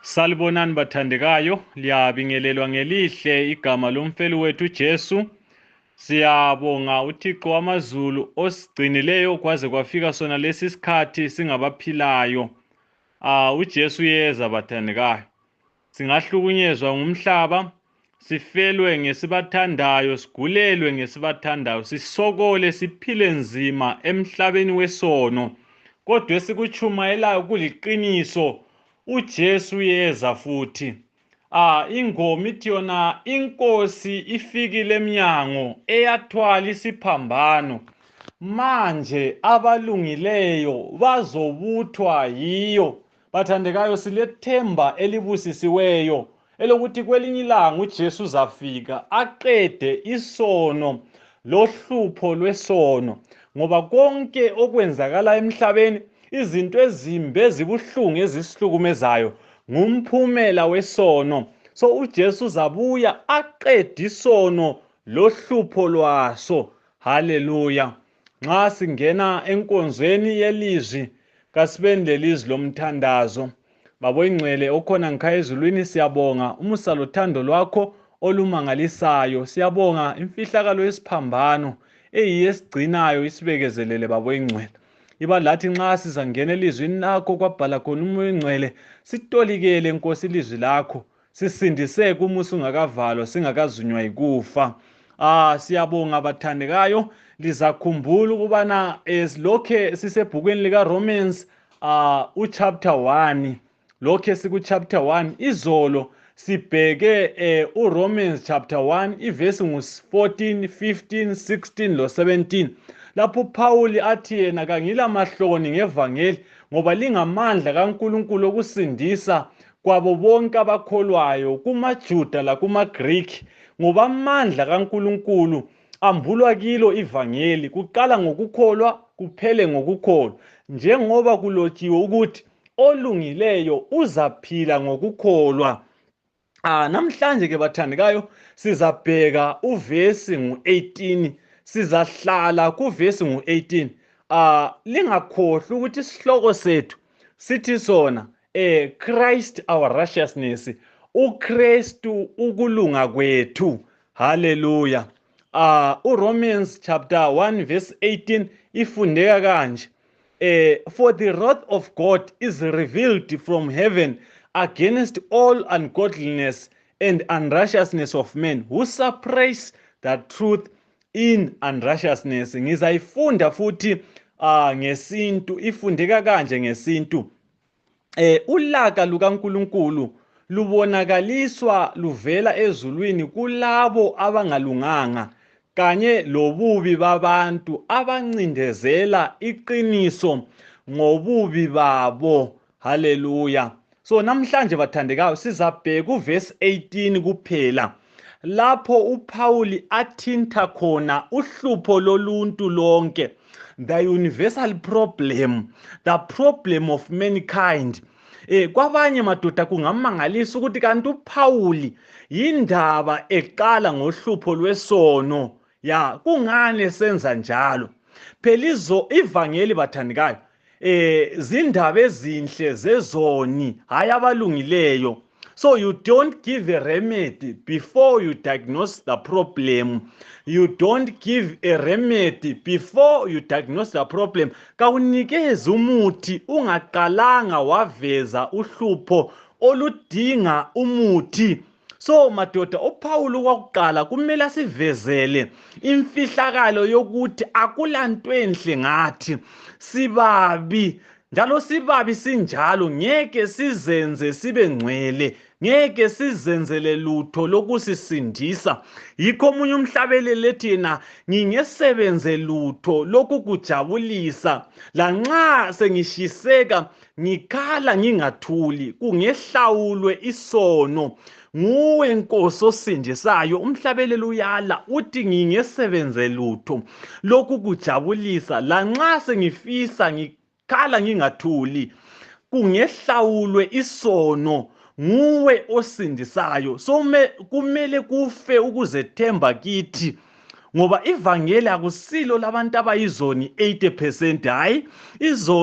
Salibonani bathandekayo, liyabingelelwa ngelihle igama lomfeli wethu Jesu. Siyabonga uThixo wamazulu osigcinileyo kwaze kwafika sona lesi sikhathi singabaphilayo. uJesu yeza bathandekayo. Singahlukunyezwa ngumhlaba, sifelwe ngesibathandayo, sigulelwe ngesibathandayo, sisokole siphile nzima emhlabeni wesono. Kodwa esikuchumayelayo kuliqiniso, uJesu yeza futhi. Ingoma ithi yona inkosi ifikile eminyango eyathwala isiphambano. Manje abalungileyo bazobuthwa yiyo. Bathandekayo, silethemba elibusisiweyo elokuthi kwelinye ilanga uJesu uzafika aqede isono lohlupho lwesono, ngoba konke okwenzakala emhlabeni, izinto ezimbi ezibuhlungu ezisihlukumezayo, ngumphumela wesono. So uJesu uzabuya aqede isono lohlupho lwaso. Haleluya. Nxa singena enkonzweni yelizwi, kasibeni lelizwi lomthandazo. Babo ingcwele okhona ngikhaya ezulwini, siyabonga umusa lothando lwakho olumangalisayo. Siyabonga imfihlakalo yesiphambano eyiyesigcinayo isibekezelele babo ingcwele. Iba lathi nxa sizangena elizwini lakho kwabhala khona umoya ingcwele, sitolikele Nkosi ilizwi lakho, sisindiseke umusa ungakavalwa, singakazunywa yikufa. Siyabonga bathandekayo, lizakhumbula ukubana esilokhe sisebhukwini lika Romans uchapter 1, lokhe siku-chapter 1. Izolo sibheke uRomans chapter 1 ivesi ngu-14, 15, 16 lo-17, lapho uPawuli athi yena kangila mahloni ngevangeli, ngoba lingamandla kaNkulunkulu okusindisa kwabo bonke abakholwayo, kumaJuda lakumaGrikhi, ngoba amandla kaNkulunkulu ambulwa kilo ivangeli, kuqala ngokukholwa kuphele ngokukholwa, njengoba kulotshiwe ukuthi olungileyo uzaphila ngokukholwa. Namhlanje ke bathandekayo, sizabheka uvesi ngu-18, sizahlala kuvesi ngu-18. Lingakhohlwa ukuthi isihloko sethu sithi sona Christ our righteousness, uKristu ukulunga kwethu. Haleluya. uRomans chapter 1 verse 18 ifundeka kanje: for the wrath of God is revealed from heaven against all ungodliness and unrighteousness of men who suppress the truth in unrighteousness. Ngizayifunda futhi ngesintu, ifundeka kanje ngesintu. Ulaka lukaNkulunkulu lubonakaliswa luvela ezulwini kulabo abangalunganga, kanye lobubi babantu abancindezela iqiniso ngobubi babo. Haleluya. So namhlanje bathandekayo, sizabheka uvesi 18 kuphela, lapho uPawuli athinta khona uhlupho loluntu lonke, the universal problem, the problem of mankind. Kwabanye madoda kungamangalisa ukuthi kanti uPawuli yindaba eqala ngohlupho lwesono. Kungani senza njalo? Phela ivangeli bathandekayo, zindaba ezinhle zezoni, hayi abalungileyo. So you don't give a remedy before you diagnose the problem. You don't give a remedy before you diagnose the problem. Kawunikeze umuthi ungaqalanga waveza uhlupho oludinga umuthi. So madoda, uPawuli kwakuqala kumele asivezele imfihlakalo yokuthi akulanto enhle ngathi, sibabi, njalo sibabi sinjalo, ngeke sizenze sibe ngcwele, ngeke sizenzele lutho lokusisindisa. Yikho omunye umhlabeleli ethi yena ngingesebenze lutho lokukujabulisa, lanxa sengishiseka ngikhala ngingathuli, kungehlawulwe isono. Nguwe Nkosi osindisayo. Umhlabeleli uyala uthi ngingesebenze lutho lokukujabulisa, lanxa sengifisa ngikhala ngingathuli, kungehlawulwe isono. Nguwe osindisayo. So kumele kufe ukuzethemba kithi, ngoba ivangeli akusilo labantu abayizoni 80%, hayi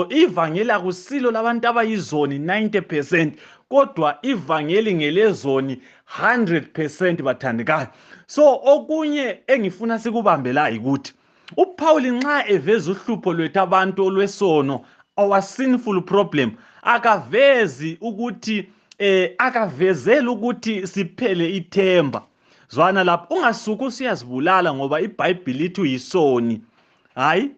ivangeli akusilo labantu abayizoni 90%, kodwa ivangeli ngelezoni 100%, bathandekayo. So okunye engifuna sikubambe la ukuthi uPaul nxa eveza uhlupho lwethu abantu olwesono, our sinful problem, akavezeli ukuthi siphele ithemba. Zwana lapho, ungasuki usiyazibulala ngoba iBhayibheli lithi uyisoni. Hayi,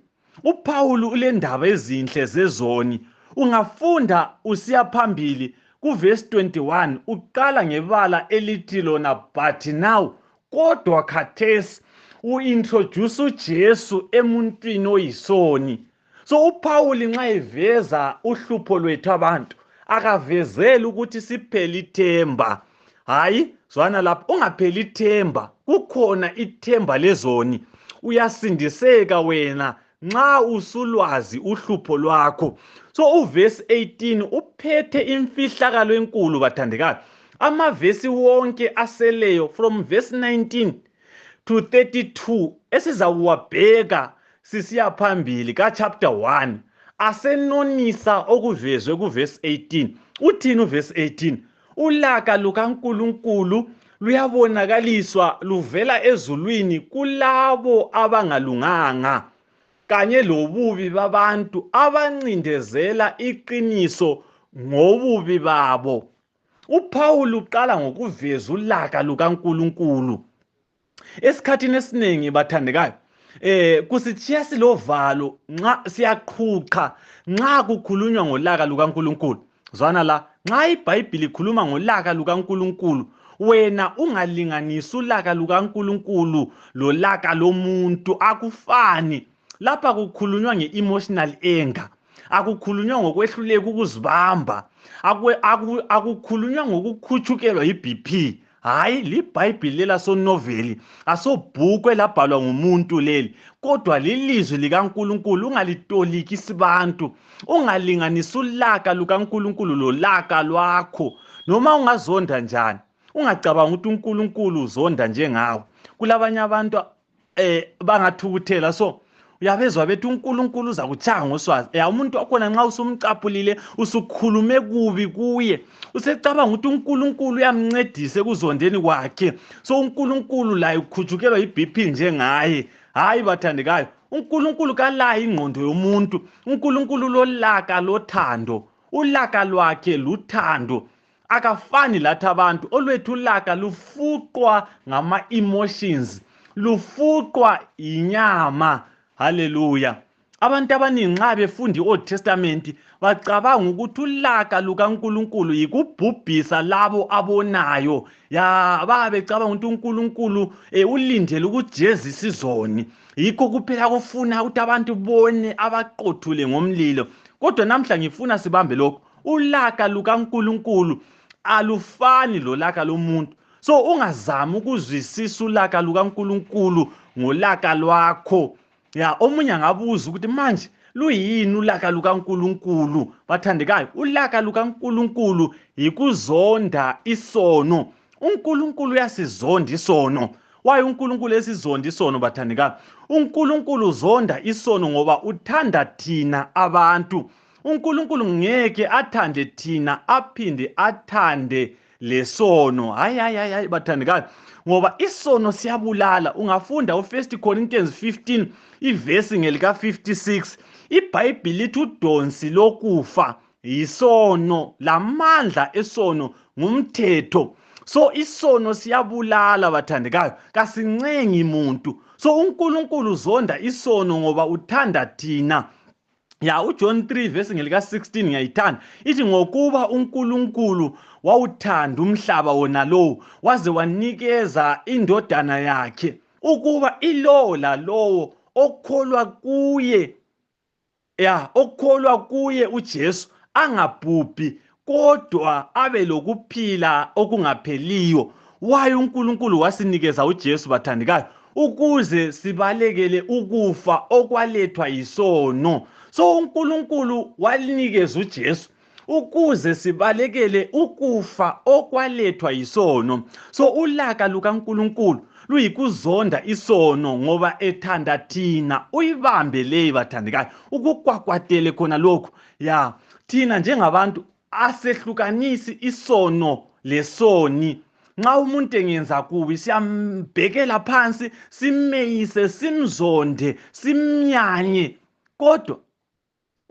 uPaul ulendaba ezinhle zezoni. Ungafunda usiya phambili kuverse 21, uqala ngebala elithi lona but now, kodwa khathesi uintroduce uJesu emuntwini oyisoni. So uPaul nxa eveza uhlupho lwethu abantu, akavezeli ukuthi siphele ithemba. Hayi, zwana lapho, ungapheli ithemba. Kukhona ithemba lezoni. Uyasindiseka wena nxa usulwazi uhlupho lwakho. So uverse 18 uphethe imfihlakalo enkulu, bathandekayo. Amavesi wonke aseleyo from verse 19 to 32 esizawabheka sisiya phambili ka chapter 1 asenonisa okuvezwe kuverse 18. Uthini uverse 18? Ulaka lukaNkulunkulu luyabonakaliswa luvela ezulwini kulabo abangalunganga, kanye lobubi babantu abancindezela iqiniso ngobubi babo. uPaul uqala ngokuveza ulaka lukaNkulunkulu. Esikhathini esiningi, bathandekayo, kusithiya silovalo nxa siyaqhuqa nxa kukhulunywa ngolaka lukaNkulunkulu. Zwana la, nxa iBhayibheli ikhuluma ngolaka lukaNkulunkulu, wena ungalinganisa ulaka lukaNkulunkulu lolaka lomuntu, akufani. Lapha kukhulunywa nge-emotional anger, akukhulunywa ngokwehluleka ukuzibamba, akukhulunywa ngokukhutshukelwa yiBP. Hayi, liBhayibheli lela sonoveli, asobhuku elabhalwa ngumuntu leli, kodwa lilizwi likaNkulunkulu. Ungalitoliki sibantu, ungalinganisa ulaka lukaNkulunkulu lolaka lwakho. Noma ungazonda njani, ungacabanga ukuthi uNkulunkulu uzonda njengawe. Kulabanye abantu bangathukuthela, so uyabezwa bethi uNkulunkulu uza kuchanga ngoswazi. Umuntu wakhona nxa usumcapulile, usukhulume kubi kuye, usecabanga ukuthi uNkulunkulu uyamncedisa ekuzondeni kwakhe. So uNkulunkulu laye ukhutshukelwa yiBP njengaye. Hayi, bathandekayo, uNkulunkulu kalayi ingqondo yomuntu. uNkulunkulu lolaka lothando, ulaka lwakhe luthando. Akafani lathi abantu. Olwethu ulaka lufuqwa ngama-emotions, lufuqwa inyama. Haleluya. Abantu abaningi nxa befunda i-Old Testament bacabanga ukuthi ulaka lukaNkulunkulu yikubhubhisa labo abonayo. Becabanga ukuthi uNkulunkulu ulindele ukujezisa izoni, yikho kuphela kufuna ukuthi abantu bone abaqothule ngomlilo. Kodwa namhla ngifuna sibambe lokho. Ulaka lukaNkulunkulu alufani lolaka lomuntu. So ungazami ukuzwisisa ulaka lukaNkulunkulu ngolaka lwakho. Omunye angabuza ukuthi manje luyini ulaka lukaNkulunkulu? Bathandekayo, ulaka lukaNkulunkulu yikuzonda isono. uNkulunkulu uyasizonda isono. Why uNkulunkulu esizonda isono, bathandekayo? uNkulunkulu uzonda isono ngoba uthanda thina abantu. uNkulunkulu ngeke athande thina aphinde athande lesono. Hayi, bathandekayo, ngoba isono siyabulala. Ungafunda u1 Corinthians 15 ivesi ngelika 56, iBhayibheli lithi udonsi lokufa yisono, lamandla esono ngumthetho. So isono siyabulala, bathandekayo, kasincengi muntu. So uNkulunkulu uzonda isono ngoba uthanda thina. uJohn 3 verse ngelika 16 ngiyayithanda, ithi ngokuba uNkulunkulu wawuthanda umhlaba wona lowo waze wanikeza indodana yakhe, ukuba ilowo lalowo okholwa kuye uJesu angabhubhi, kodwa abe lokuphila okungapheliyo. Waye uNkulunkulu wasinikeza uJesu, bathandekayo, ukuze sibalekele ukufa okwalethwa yisono. So uNkulunkulu walinikeza uJesu ukuze sibalekele ukufa okwalethwa yisono. So ulaka lukaNkulunkulu luyikuzonda isono ngoba ethanda thina. Uyibambe leyi bathandekayo, ukukwakwatele khona lokhu. Ya, thina njengabantu asehlukanisi isono lesoni. Nxa umuntu engenza kubi siyambhekela phansi, simmeyise, simzonde, simnyanye. Kodwa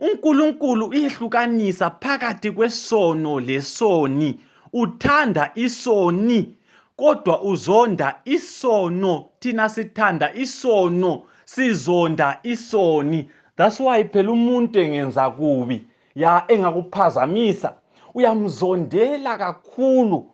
uNkulunkulu uyehlukanisa phakathi kwesono lesoni. Uthanda isoni kodwa uzonda isono. Thina sithanda isono, sizonda isoni. That's why phela umuntu engenza kubi, ya engakuphazamisa, uyamzondela kakhulu.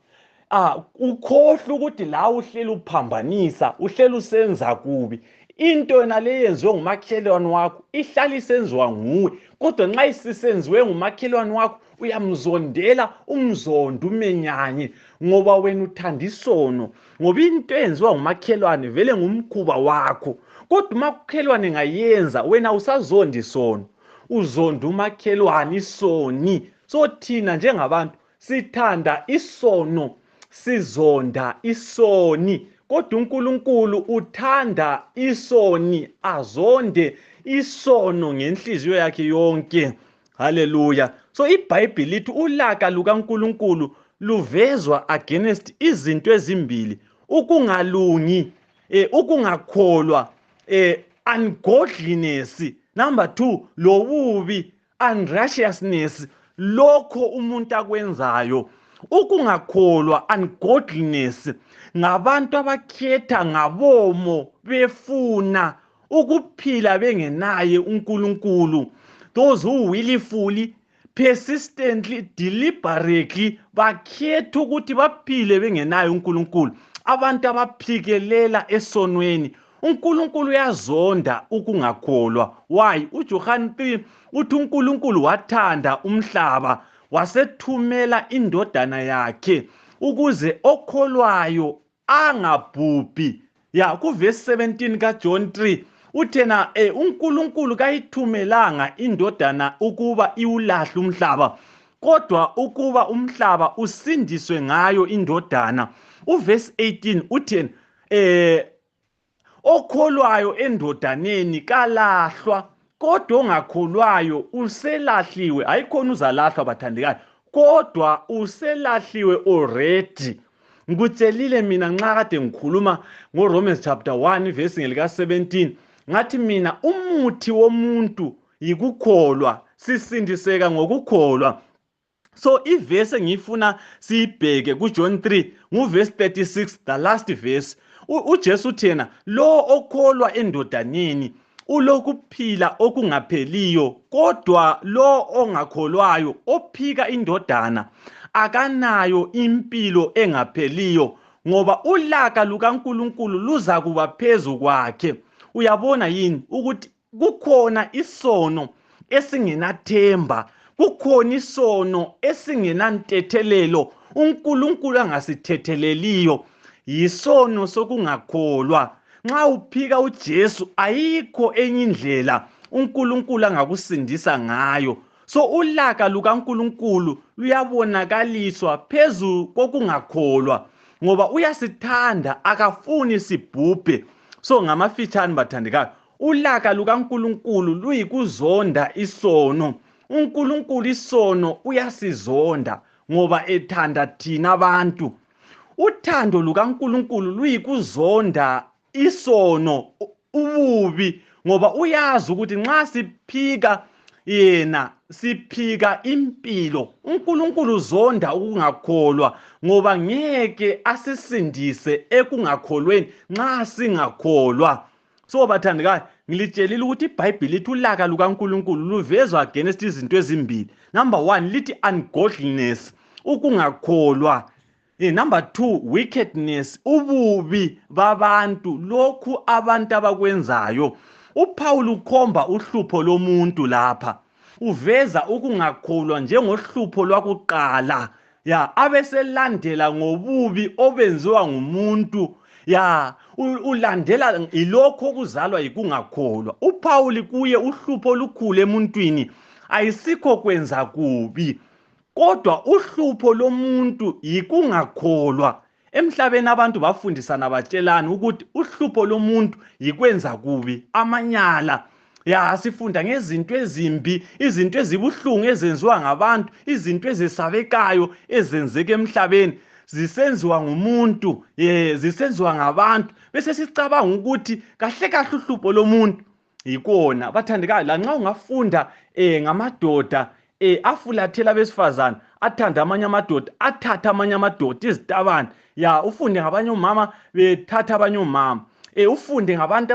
Ukhohlwa ukuthi la uhleli uphambanisa, uhleli usenza kubi. Into yona le yenziwe ngumakhelwane wakho ihlala isenziwa nguwe, kodwa nxa isisenziwe ngumakhelwane wakho uyamzondela, umzondo umenyanye, ngoba wena uthanda isono. Ngoba into eyenziwa ngumakhelwane vele ngumkhuba wakho, kodwa umakhelwane ngayenza wena usazondi isono, uzonda umakhelwane isoni. So thina njengabantu sithanda isono, sizonda isoni, kodwa uNkulunkulu uthanda isoni, azonde isono ngenhliziyo yakhe yonke. Haleluya. So iBhayibheli lithi ulaka lukaNkulunkulu luvezwa against izinto ezimbili: ukungalungi, ukungakholwa, ungodliness. Number 2, lobubi, unrighteousness, lokho umuntu akwenzayo. Ukungakholwa, ungodliness, ngabantu abakhetha ngabomo befuna ukuphila bengenaye uNkulunkulu. Those who willfully, persistently, deliberately bakhetha ukuthi baphile bengenaye uNkulunkulu. Abantu abaphikelela esonweni. uNkulunkulu uyazonda ukungakholwa. Why? uJohane 3 uthi uNkulunkulu wathanda umhlaba wasethumela indodana yakhe ukuze okholwayo angabhubhi. Ya, kuverse 17 kaJohn 3 uthena uNkulunkulu kayithumelanga indodana ukuba iwulahle umhlaba, kodwa ukuba umhlaba usindiswe ngayo indodana. Uverse 18 uthena okholwayo endodaneni kalahlwa, kodwa ongakholwayo uselahliwe. Hayikhona uzalahlwa bathandekayo, kodwa uselahliwe already. Ngikutshelile mina nxa kade ngikhuluma ngoRomans chapter 1 verse ngelika 17, ngathi mina umuthi womuntu yikukholwa, sisindiseka ngokukholwa. So iverse engifuna siyibheke kuJohn 3 nguverse 36, the last verse. uJesu uthena lo okholwa endodaneni ulokuphila okungapheliyo, kodwa lo ongakholwayo ophika indodana akanayo impilo engapheliyo, ngoba ulaka lukaNkulunkulu luza kuba phezu kwakhe. Uyabona yini ukuthi kukhona isono esingenathemba, kukhona isono esingenantethelelo uNkulunkulu angasithetheleliyo, yisono sokungakholwa. Nxa uphika uJesu ayikho enye indlela uNkulunkulu angakusindisa ngayo. So ulaka lukaNkulunkulu luyabonakaliswa phezu kokungakholwa, ngoba uyasithanda akafuni sibhubhe. So ngamafitshane bathandekayo, ulaka lukaNkulunkulu luyikuzonda isono. uNkulunkulu isono uyasizonda ngoba ethanda thina abantu. Uthando lukaNkulunkulu luyikuzonda isono, ububi, ngoba uyazi ukuthi nxa siphika yena siphika impilo. uNkulunkulu uzonda ukungakholwa ngoba ngeke asisindise ekungakholweni nxa singakholwa. So bathandekayo, ngilitshelile ukuthi iBhayibheli lithi ulaka lukaNkulunkulu luvezwa against izinto ezimbili. Number 1 lithi ungodliness, ukungakholwa. Number 2, wickedness, ububi babantu, lokhu abantu abakwenzayo. uPaul ukhomba uhlupho lomuntu lapha, uveza ukungakholwa njengohlupho lwakuqala, ya abeselandela ngobubi obenziwa ngumuntu. Ya, ulandela ilokho okuzalwa yikungakholwa. uPaul kuye uhlupho olukhulu emuntwini ayisikho kwenza kubi, kodwa uhlupho lomuntu yikungakholwa. Emhlabeni abantu bafundisana batshelana ukuthi uhlupho lomuntu yikwenza kubi, amanyala. Ya, sifunda ngezinto ezimbi, izinto ezibuhlungu ezenziwa ngabantu, izinto ezesabekayo ezenzeka emhlabeni zisenziwa ngumuntu, zisenziwa ngabantu. Bese sicabanga ukuthi kahle kahle uhlupho lomuntu yikona. Bathandekayo, lanxa ungafunda ngamadoda afulathela abesifazane, athanda amanye amadoda, athatha amanye amadoda izitabane. Ya, ufunde ngabanye omama bethatha abanye omama. Ufunde ngabantu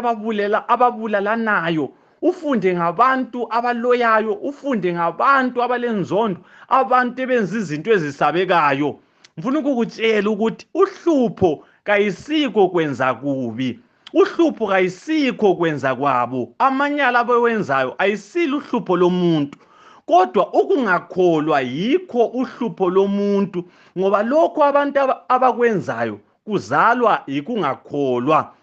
ababulalanayo, ufunde ngabantu abaloyayo, ufunde ngabantu abalenzondo, abantu ebenza izinto ezisabekayo. Ngifuna ukukutshela ukuthi uhlupho kayisikho kwenza kubi, uhlupho kayisikho kwenza kwabo, amanyala abawenzayo ayisilo uhlupho lomuntu, kodwa ukungakholwa yikho uhlupho lomuntu, ngoba lokho abantu abakwenzayo kuzalwa yikungakholwa.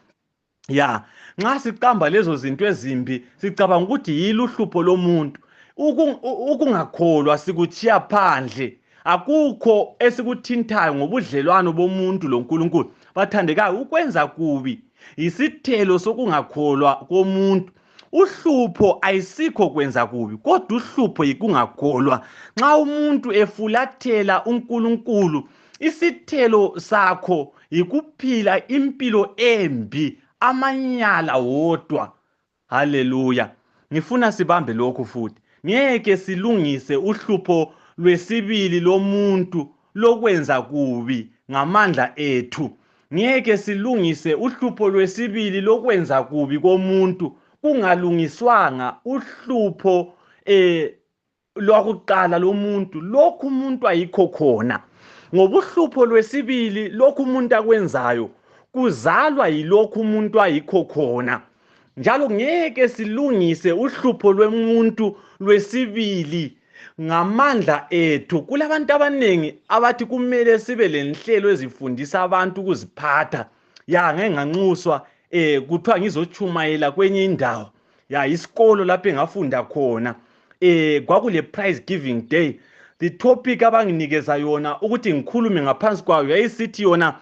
Ya, nxa siqamba lezo zinto ezimbi sicabanga ukuthi yilo uhlupho lomuntu. Ukungakholwa sikutshiya phandle, akukho esikuthintayo ngobudlelwano bomuntu loNkulunkulu. Bathandekayo, ukwenza kubi yisithelo sokungakholwa komuntu. Uhlupho ayisikho kwenza kubi, kodwa uhlupho yikungakholwa. Nxa umuntu efulathela uNkulunkulu, isithelo sakho yikuphila impilo embi, amanyala wodwa. Haleluya. Ngifuna sibambe lokhu futhi. Ngeke silungise uhlupho lwesibili lomuntu lokwenza kubi ngamandla ethu. Ngeke silungise uhlupho lwesibili lokwenza kubi komuntu kungalungiswanga uhlupho lwakuqala lomuntu, lokhu umuntu ayikho khona. Ngoba uhlupho lwesibili lokhu umuntu akwenzayo kuzalwa yilokhu umuntu ayikho khona. Njalo ngeke silungise uhlupho lwemuntu lwesibili ngamandla ethu. Kulabantu abanengi abathi kumele sibe lenhlelo ezifundisa abantu ukuziphatha. Ya, ngeke nganxuswa kuthiwa ngizochumayela kwenye indawo. Ya, isikolo lapho engafunda khona. Kwakule prize giving day. The topic abanginikeza yona ukuthi ngikhulume ngaphansi kwayo yayisithi yona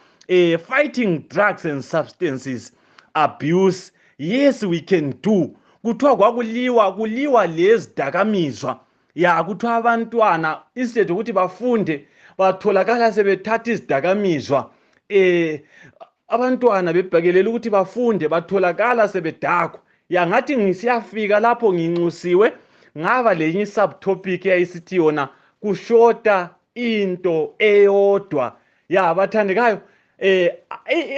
fighting drugs and substances abuse. Yes, we can do. Kuthiwa kuliwa lezi dakamizwa. Ya, kuthiwa abantwana instead ukuthi bafunde batholakala sebethatha izidakamizwa. Abantwana bebhekelela ukuthi bafunde batholakala sebedakwa. Ya, ngathi ngisiyafika lapho nginxusiwe ngaba lenye subtopic eyayisithi yona kushota into eyodwa. Ya, bathandekayo,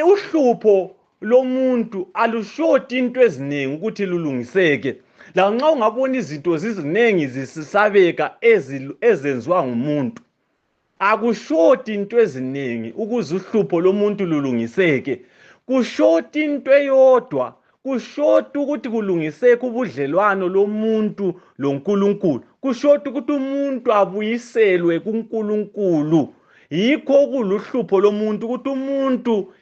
uhlupho lomuntu alushoti into eziningi ukuthi lulungiseke. La nxa ungabona izinto zizinengi zisisabeka ezenziwa ngumuntu, akushoti into eziningi ukuze uhlupho lomuntu lulungiseke. Kushoti into eyodwa, kushoti ukuthi kulungiseke ubudlelwano lomuntu loNkulunkulu, kushoti ukuthi umuntu abuyiselwe kuNkulunkulu. Yikho kuluhlupho lomuntu ukuthi umuntu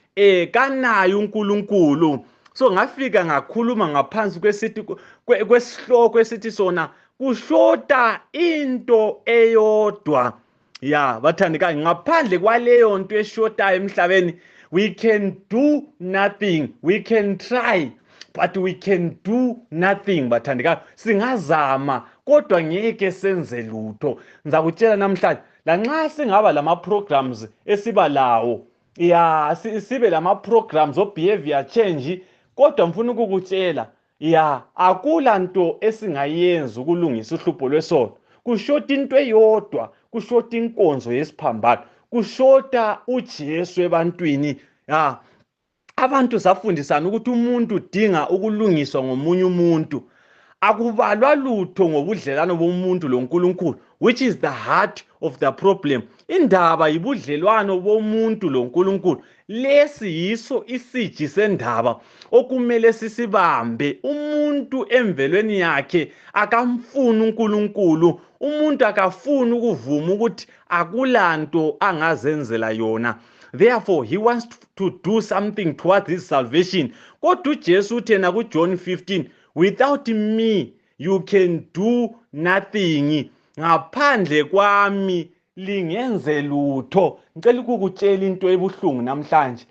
kanayo uNkulunkulu. So ngafika ngakhuluma ngaphansi kwesihloko esithi sona kushota into eyodwa. Ya, bathandekayo, ngaphandle kwaleyo nto eshotayo emhlabeni, we can do nothing. We can try, but we can do nothing. Bathandekayo, singazama kodwa ngeke senze lutho. Ngizakutshela namhlanje, lanxa singaba lama programs esiba lawo, ya, sibe lama programs o behavior change, kodwa mfuna ukukutshela, ya, akula nto esingayenza ukulungisa uhlupho lwesono. Kushota into eyodwa, kushota inkonzo yesiphambano, kushota uJesu ebantwini. Ya, abantu safundisana ukuthi umuntu udinga ukulungiswa ngomunye umuntu. Akubalwa lutho ngobudlelwano bomuntu loNkulunkulu, which is the heart of the problem. Indaba yibudlelwano bomuntu loNkulunkulu. Lesi yiso isiji sendaba okumele sisibambe. Umuntu emvelweni yakhe akamfuni uNkulunkulu. Umuntu akafuni ukuvuma ukuthi akulanto angazenzela yona. Therefore he wants to do something towards his salvation. Kodwa uJesu uthena ku John 15, without me you can do nothing. Ngaphandle kwami lingenze lutho. Ngicela ukukutshela into ebuhlungu namhlanje.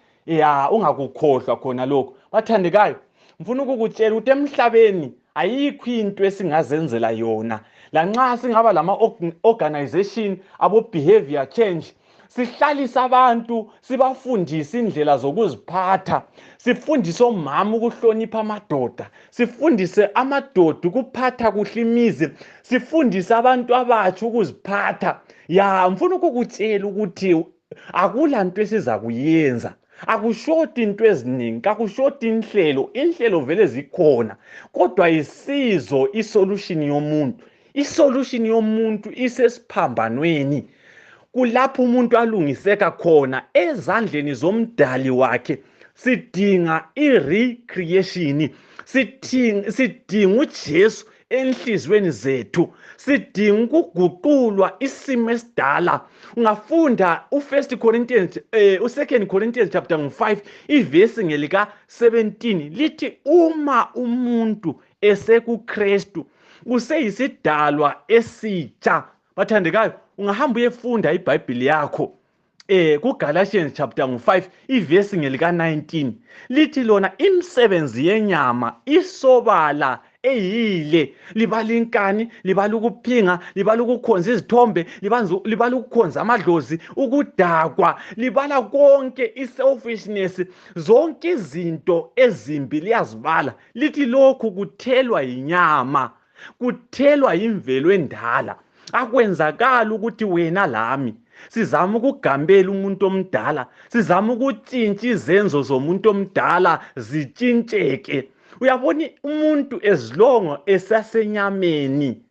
Ungakukhohlwa khona lokho. Bathandekayo, ngifuna ukukutshela ukuthi emhlabeni ayikho into esingazenzela yona. Lanxa singaba lama-organization abo-behavior change, sihlalisa abantu, sibafundise indlela zokuziphatha, sifundise omama ukuhlonipha amadoda, sifundise amadoda ukuphatha kuhle imizi, sifundise abantu abatsha ukuziphatha. Ngifuna ukukutshela ukuthi akulanto esiza kuyenza. Akushoti into eziningi, akushoti inhlelo vele zikhona, kodwa isizo, isolution yomuntu. Isolution yomuntu isesiphambanweni. Kulapho umuntu alungiseka khona ezandleni zomdali wakhe. Sidinga i-recreation, sidinga uJesu enhlizweni zethu, sidinga ukuguqulwa isimo esidala. Ungafunda u2 Corinthians chapter 5 ivesi ngelika 17 lithi uma umuntu esekuKristu kuseyisidalwa esitsha. Bathandekayo, ungahamba uyefunda iBhayibheli yakho kuGalatians chapter 5 ivesi ngelika 19 lithi lona imisebenzi yenyama isobala eyile, libala inkani, libala ukuphinga, libala ukukhonza izithombe, libala ukukhonza amadlozi, ukudakwa, libala konke i-selfishness, zonke izinto ezimbi liyazibala. Lithi lokhu kuthelwa inyama, kuthelwa imvelo endala. Akwenzakala ukuthi wena lami sizama ukugambela umuntu omdala, sizama ukutshintsha izenzo zomuntu omdala zitshintsheke. Uyabona umuntu ezilongo esasenyameni,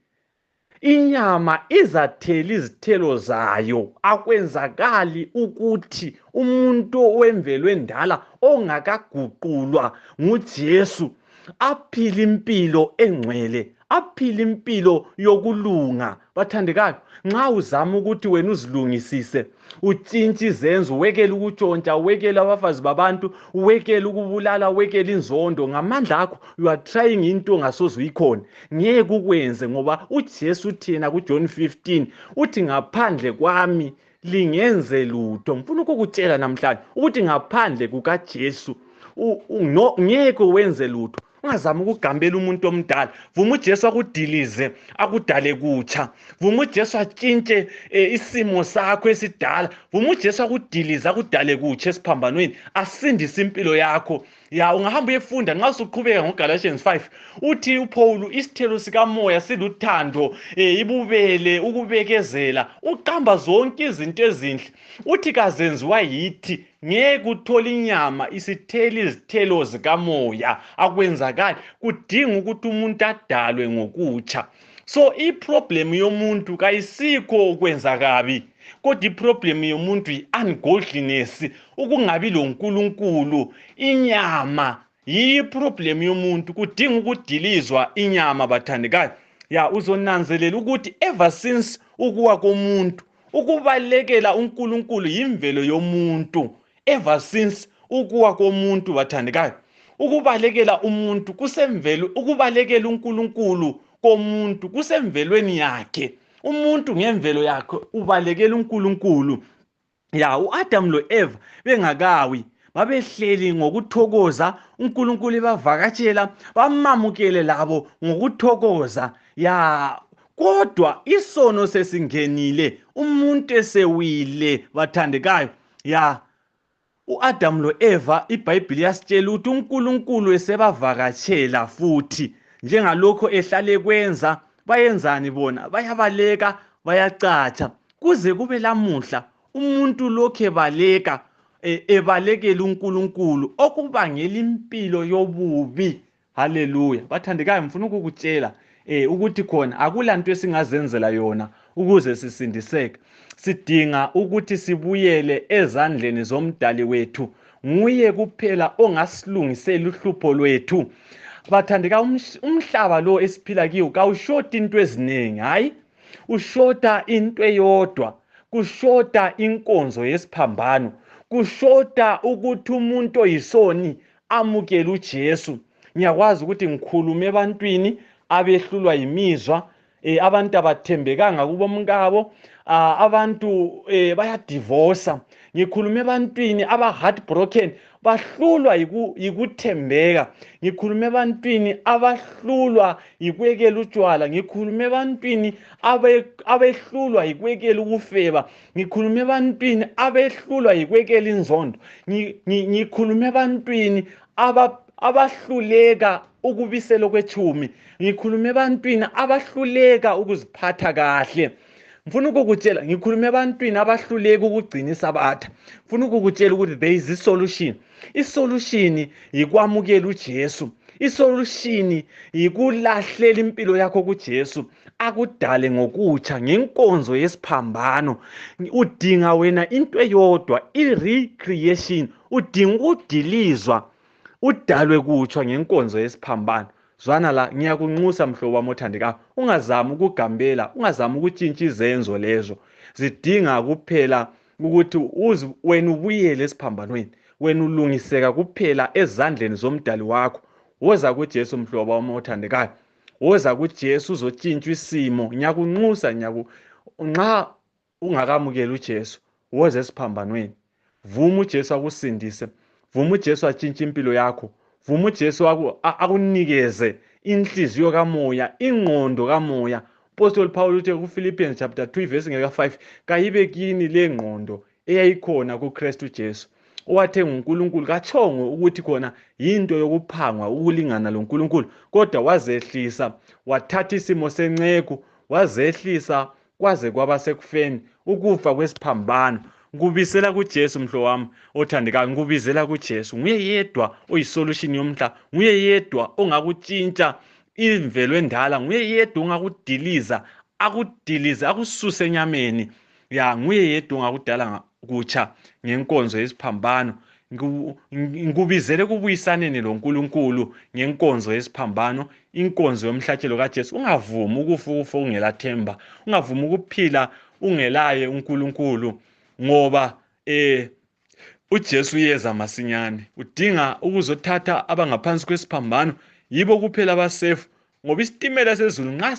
inyama izathela izithelo zayo. Akwenzakali ukuthi umuntu wemvelo endala ongakaguqulwa nguJesu aphile impilo engcwele, aphile impilo yokulunga. Bathandekayo, nxa uzama ukuthi wena uzilungisise, utshintshe izenzo, uwekele ukutshontsha, uwekele abafazi babantu, uwekele ukubulala, uwekele inzondo, ngamandla akho you are trying into ongasoze uyikhona. Ngeke ukwenze ngoba uJesu uthina kuJohn 15 uthi ngaphandle kwami lingenze lutho. Ngifuna ukukutshela namhlanje ukuthi ngaphandle kukaJesu ngeke wenze lutho. Ungazama ukugambela umuntu omdala. Vuma uJesu akudilize, akudale kutsha. Vuma uJesu atshintshe isimo sakho esidala. Vuma uJesu akudilize, akudale kutsha esiphambanweni, asindise impilo yakho. Ungahamba uyefunda nxa usuqhubeka ngoGalatians 5 uthi uPaul isithelo sikamoya siluthando, ibubele, ukubekezela, uqamba zonke izinto ezinhle. Uthi kazenziwa yithi ngeke uthole inyama isithela izithelo zikamoya. Akwenzakali, kudinga ukuthi umuntu adalwe ngokutsha. So iproblem yomuntu kayisikho ukwenza kabi, kodwa iproblem yomuntu yi-ungodliness, ukungabi loNkulunkulu. Inyama yiproblem yomuntu, kudinga ukudilizwa inyama. Bathandekayo, uzonanzelela ukuthi ever since ukuwa komuntu, ukubalekela uNkulunkulu yimvelo yomuntu. Ever since ukuwa komuntu, bathandekayo, ukubalekela umuntu kusemvelo, ukubalekela uNkulunkulu komuntu kusemvelweni yakhe. Umuntu ngemvelo yakhe ubalekela uNkulunkulu. U-Adam lo-Eva bengakawi babehleli ngokuthokoza, uNkulunkulu ebavakatshela, bamamukele labo ngokuthokoza. Kodwa isono sesingenile, umuntu esewile. Bathandekayo, u-Adam lo-Eva iBhayibheli yasitshela ukuthi uNkulunkulu esebavakatshela futhi njengalokho ehlale kwenza. Bayenzani bona? Bayabaleka, bayacatsha. Kuze kube lamuhla umuntu lokhu ebaleka, ebalekela uNkulunkulu, okubangela impilo yobubi. Haleluya. Bathandekayo, ngifuna ukukutshela ukuthi khona akulanto esingazenzela yona ukuze sisindiseke. Sidinga ukuthi sibuyele ezandleni zomdali wethu. Nguye kuphela ongasilungisela uhlupho lwethu. Bathandeka, umhlaba lo esiphila kiwo kawushoti into eziningi, hayi, ushota into eyodwa. Kushota inkonzo yesiphambano, kushota ukuthi umuntu oyisoni amukele uJesu. Ngiyakwazi ukuthi ngikhulume ebantwini abehlulwa yimizwa, abantu abathembekanga kubomkabo, abantu bayadivosa, ngikhulume ebantwini aba-heartbroken bahlulwa yikuthembeka, ngikhulume ebantwini abahlulwa yikuyekela utshwala, ngikhulume ebantwini abehlulwa yikuyekela ukufeba, ngikhulume ebantwini abehlulwa yikuyekela inzondo, ngikhulume ebantwini abahluleka ukubisela kwethumi, ngikhulume ebantwini abahluleka ukuziphatha kahle. Ngifuna ukukutshela, ngikhulume ebantwini abahluleka ukugcina isabatha. Ngifuna ukukutshela ukuthi there is a solution. Isolution yikwamukela uJesu. Isolution yikulahlela impilo yakho kuJesu, akudale ngokutsha ngenkonzo yesiphambano. Udinga wena into eyodwa, i-recreation. Udinga ukudilizwa, udalwe kutsha ngenkonzo yesiphambano. Zwana la, ngiyakunxusa mhlobo wami othandekayo, ungazami ukugambela, ungazami ukutshintsha izenzo lezo. Zidinga kuphela ukuthi wena ubuyele esiphambanweni, wena ulungiseka kuphela ezandleni zomdali wakho. Woza kuJesu mhlobo wami othandekayo, woza kuJesu uzotshintsha isimo. Ngiyakunxusa, nxa ungakamukeli uJesu, woza esiphambanweni. Vuma uJesu akusindise, vuma uJesu atshintshe impilo yakho. Vuma uJesu akunikeze inhliziyo kamoya, ingqondo kamoya. Apostle Paul uthe kuPhilippians chapter 2 verse 5, kayibe kini le ngqondo eyayikhona kuKristu Jesu, owathenga uNkulunkulu. Kachongo ukuthi khona yinto yokuphangwa ukulingana loNkulunkulu, kodwa wazehlisa, wathatha isimo senceku, wazehlisa kwaze kwaba sekufeni, ukufa kwesiphambano. Ngubizela kuJesu mhlobo wami othandekayo, ngubizela kuJesu. Nguye yedwa oyisolution yomhlaba, nguye yedwa ongakutshintsha imvelo endala, nguye yedwa ongakudiliza, akususe enyameni. Nguye yedwa ongakudala kutsha ngenkonzo yesiphambano. Ngubizele kubuyisaneni loNkulunkulu ngenkonzo yesiphambano, inkonzo yomhlatshelo kaJesu. Ungavumi ukufa ungelathemba, ungavumi ukuphila ungelaye uNkulunkulu, ngoba uJesu uyeza masinyane. Udinga ukuzothatha abangaphansi kwesiphambano, yibo kuphela abasefu, ngoba isitimela sezulu nxa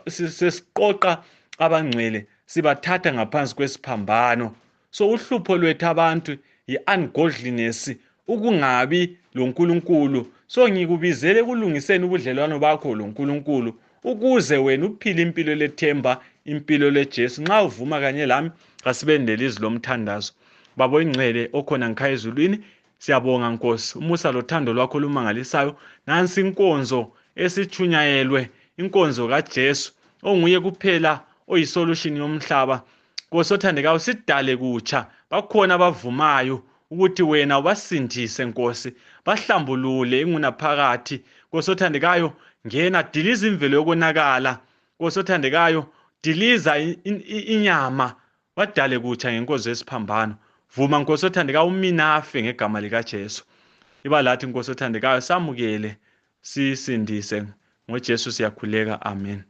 sesiqoqa abangcwele sibathatha ngaphansi kwesiphambano. So uhlupho lwethu abantu yi-ungodliness, ukungabi loNkulunkulu. So ngikubizele kulungiseni ubudlelwano bakho loNkulunkulu, ukuze wena uphile impilo lethemba, impilo leJesu. Nxa uvuma kanye lami, kasibendele izwi lomthandazo. Baba oyingcwele okhona ngikhaya ezulwini, siyabonga Nkosi, umusa lothando lwakho lumangalisayo. Nansi inkonzo esithunyayelwe, inkonzo kaJesu, onguye kuphela oyisolution yomhlaba. Nkosi othandekayo, sidale kutsha bakhona abavumayo ukuthi wena ubasindise Nkosi, bahlambulule ingunaphakade. Nkosi othandekayo, ngena, diliza imvelo yokonakala. Nkosi othandekayo, diliza inyama, badale kutsha ngenkonzo yesiphambano. Vuma Nkosi othandekayo, uminafe ngegama likaJesu. Iba lathi Nkosi othandekayo, samukele, sisindise ngoJesu siyakhuleka. Amen.